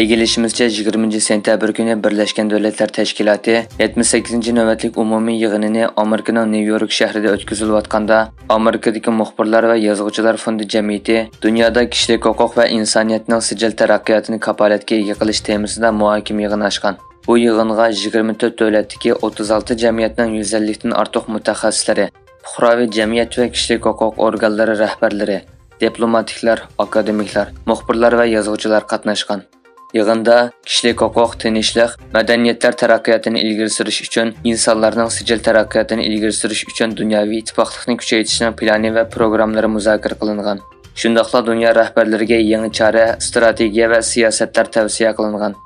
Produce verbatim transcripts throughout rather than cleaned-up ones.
ئىگىلىشىمىزچە، يىگىرمىنچى سېنتەبىر كۈنى بىرلەشكەن دۆلەتلەر تەشكىلاتى يەتمىش سەككىزىنچى نۆۋەتلىك ئومۇمىي يىغىنىنى ئامېرىكىنىڭ نيۇ يورك شەھىرىدە ئۆتكۈزۈلۈۋاتقاندا، ئامېرىكىدىكى مۇخبىرلار ۋە يازغۇچىلار فوندى جەمئىيىتى دۇنيادا كىشىلىك ھوقۇق ۋە ئىنسانىيەتنىڭ سىجىل تەرەققىياتىنى كاپالەتكە ئىگە قىلىش تېمىسىدا مۇھاكىمە يىغىنى ئاچقان. بۇ يىغىنغا يىگىرمە تۆت دۆلەتتىكى ئوتتۇز ئالتە جەمئىيەتنىڭ يۈز ئەللىكتىن ئارتۇق مۇتەخەسسىسلىرى، پۇقراۋى جەمئىيەت ۋە كىشىلىك ھوقۇق ئورگانلىرى رەھبەرلىرى، دىپلوماتىكلار، ئاكادېمىكلار، مۇخبىرلار ۋە يازغۇچىلار قاتناشقان. يىغىندا كىشىلىك ھوقۇق، تىنچلىق، مەدەنىيەتلەر تەرەققىياتىنى ئىلگىرى سۈرۈش ئۈچۈن، ئىنسانلارنىڭ سىجىل تەرەققىياتىنى ئىلگىرى سۈرۈش ئۈچۈن دۇنياۋى ئىتتىپاقلىقنى كۈچەيتىشنىڭ پىلانى ۋە پروگراممىلىرى مۇزاكىرە قىلىنغان. شۇنداقلا دۇنيا رەھبەرلىرىگە يېڭى چارە، ئىستراتېگىيە ۋە سىياسەتلەر تەۋسىيە قىلىنغان.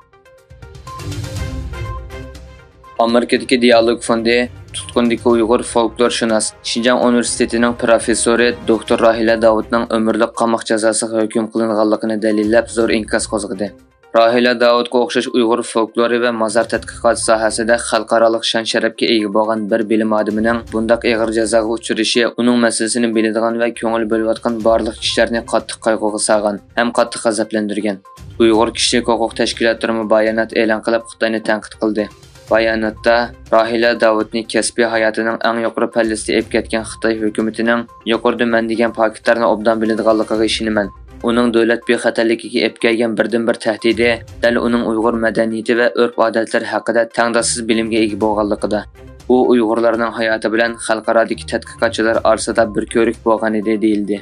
ئامېرىكىدىكى دىئالوگ فوندى تۇتقۇندىكى ئۇيغۇر فولكلورشۇناس، شىنجاڭ ئۇنىۋېرسىتېتىنىڭ پروفېسسورى دوكتور راھىلە داۋۇتنىڭ ئۆمۈرلۈك قاماق جازاسىغا ھۆكۈم قىلىنغانلىقىنى دەلىللەپ زور ئىنكاس قوزغىدى. راھىلە داۋۇتقا ئوخشاش ئۇيغۇر فولكلورى ۋە مازار تەتقىقاتى ساھەسىدە خەلقئارالىق شان-شەرەپكە ئىگە بولغان بىر بىلىم ئادىمىنىڭ بۇنداق ئېغىر جازاغا ئۇچرىشى ئۇنىڭ مەسىلىسىنى بىلىدىغان ۋە كۆڭۈل بۆلۈۋاتقان بارلىق كىشىلەرنى قاتتىق قايغۇغا سالغان ھەم قاتتىق غەزەپلەندۈرگەن. ئۇيغۇر كىشىلىك ھوقۇق تەشكىلاتلىرىمۇ بايانات ئېلان قىلىپ، خىتاينى تەنقىد قىلدى. باياناتتا راھىلە داۋۇتنى كەسپىي ھاياتىنىڭ ئەڭ يۇقىرى پەللىسىدە ئېلىپ كەتكەن خىتاي ھۆكۈمىتىنىڭ يۇقىرىدا مەن دېگەن پاكىتلارنى ئوبدان بىلىدىغانلىقىغا ئىشىنىمەن. ئۇنىڭ دۆلەت بىخەتەرلىكىگە ئېلىپ كەلگەن بىردىنبىر تەھدىتى دەل ئۇنىڭ ئۇيغۇر مەدەنىيىتى ۋە ئۆرپ-ئادەتلىرى ھەققىدە تەڭداشسىز بىلىمگە ئىگە بولغانلىقىدا. ئۇ ئۇيغۇرلارنىڭ ھاياتى بىلەن خەلقئارادىكى تەتقىقاتچىلار ئارىسىدا بىر كۆۋرۈك بولغانىدى، دېيىلدى.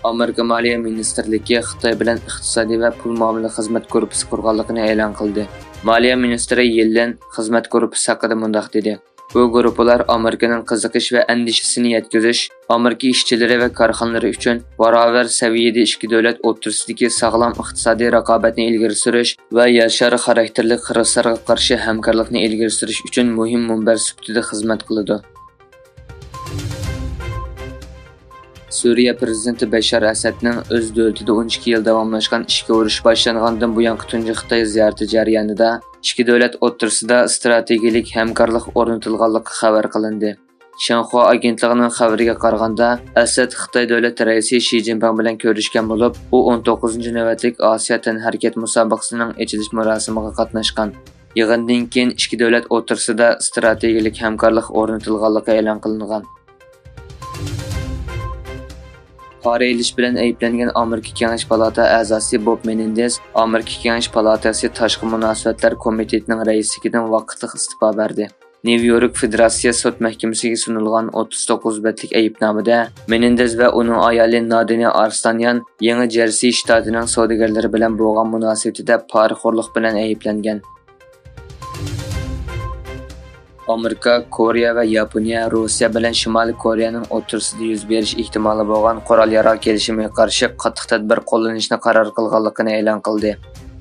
ئامېرىكا مالىيە مىنىستىرلىكى خىتاي بىلەن ئىقتىسادىي ۋە پۇل مۇئامىلە خىزمەت گۇرۇپپىسى قۇرغانلىقىنى ئېلان قىلدى. مالىيە مىنىستىرى يېللېن خىزمەت گۇرۇپپىسى ھەققىدە مۇنداق دېدى: بۇ گۇرۇپپىلار ئامېرىكىنىڭ قىزىقىش ۋە ئەندىشىسىنى يەتكۈزۈش، ئامېرىكا ئىشچىلىرى ۋە كارخانىلىرى ئۈچۈن باراۋەر سەۋىيەدە ئىككى دۆلەت ئوتتۇرىسىدىكى ساغلام ئىقتىسادىي رىقابەتنى ئىلگىرى سۈرۈش ۋە يەر شارى خاراكتېرلىك خىرىسلارغا قارشى ھەمكارلىقنى ئىلگىرى سۈرۈش ئۈچۈن مۇھىم مۇنبەر سۈپىتىدە خىزمەت قىلىدۇ. سۈرىيە پىرېزىدېنتى بەشار ئەسەدنىڭ ئۆز دۆلىتىدە ئون ئىككى يىل داۋاملاشقان ئىچكى ئۇرۇش باشلانغاندىن بۇيانقى تۇنجى خىتاي زىيارىتى جەريانىدا ئىككى دۆلەت ئوتتۇرىسىدا ئىستراتېگىيەلىك ھەمكارلىق ئورنىتىلغانلىقى خەۋەر قىلىندى. شىنخۇا ئاگېنتلىقىنىڭ خەۋىرىگە قارىغاندا، ئەسەد خىتاي دۆلەت رەئىسى شى جىنپىڭ بىلەن كۆرۈشكەن بولۇپ، ئۇ ئون توققۇزىنچى نۆۋەتلىك ئاسىيا تەنھەرىكەت مۇسابىقىسىنىڭ ئېچىلىش مۇراسىمىغا قاتناشقان. يىغىندىن كېيىن ئىككى دۆلەت ئوتتۇرىسىدا ئىستراتېگىيەلىك ھەمكارلىق ئورنىتىلغانلىقى ئېلان قىلىنغان. پارا ئېلىش بىلەن ئەيىبلەنگەن ئامېرىكا كېڭەش پالاتا ئەزاسى بوب مېنېندېز ئامېرىكا كېڭەش پالاتاسى تاشقى مۇناسىۋەتلەر كومىتېتىنىڭ رەئىسلىكىدىن ۋاقىتلىق ئىستېپا بەردى. نيۇ يورك فېدېراتسىيە سوت مەھكىمىسىگە سۇنۇلغان ئوتتۇز توققۇز بەتلىك ئەيىبنامىدە مېنېندېز ۋە ئۇنىڭ ئايالى نادىنيا ئارسلانيان يېڭى جېرسى شتاتىنىڭ سودىگەرلىرى بىلەن بولغان مۇناسىۋىتىدە پارىخورلۇق بىلەن ئەيىبلەنگەن. ئامېرىكا، كورېيە ۋە ياپونىيە روسىيە بىلەن شىمالىي كورېيەنىڭ ئوتتۇرىسىدا يۈز بېرىش ئېھتىمالى بولغان قورال ياراغ كېلىشىمىگە قارشى قاتتىق تەدبىر قوللىنىشنى قارار قىلغانلىقىنى ئېلان قىلدى.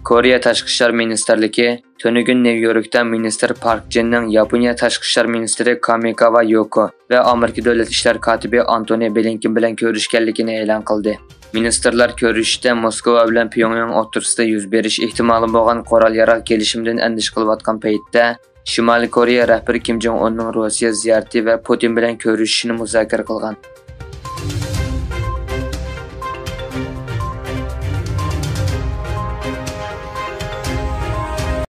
كورېيە تاشقى ئىشلار مىنىستىرلىكى تۈنۈگۈن نيۇ يوركتا مىنىستىر پارك جىننىڭ ياپونىيە تاشقى ئىشلار مىنىستىرى كامىكاۋا يوكو ۋە ئامېرىكا دۆلەت ئىشلار كاتىپى ئانتونى بلىنكېن بىلەن كۆرۈشكەنلىكىنى ئېلان قىلدى. مىنىستىرلار كۆرۈشۈشتە موسكۋا بىلەن پيۇڭياڭ ئوتتۇرىسىدا يۈز بېرىش ئېھتىمالى بولغان قورال ياراغ كېلىشىمىدىن ئەندىشە قىلىۋاتقان پەيتتە، شىمالىي كورېيە رەھبىرى كىم جوڭ ئۇننىڭ روسىيە زىيارىتى ۋە پۇتىن بىلەن كۆرۈشۈشىنى مۇزاكىرە قىلغان.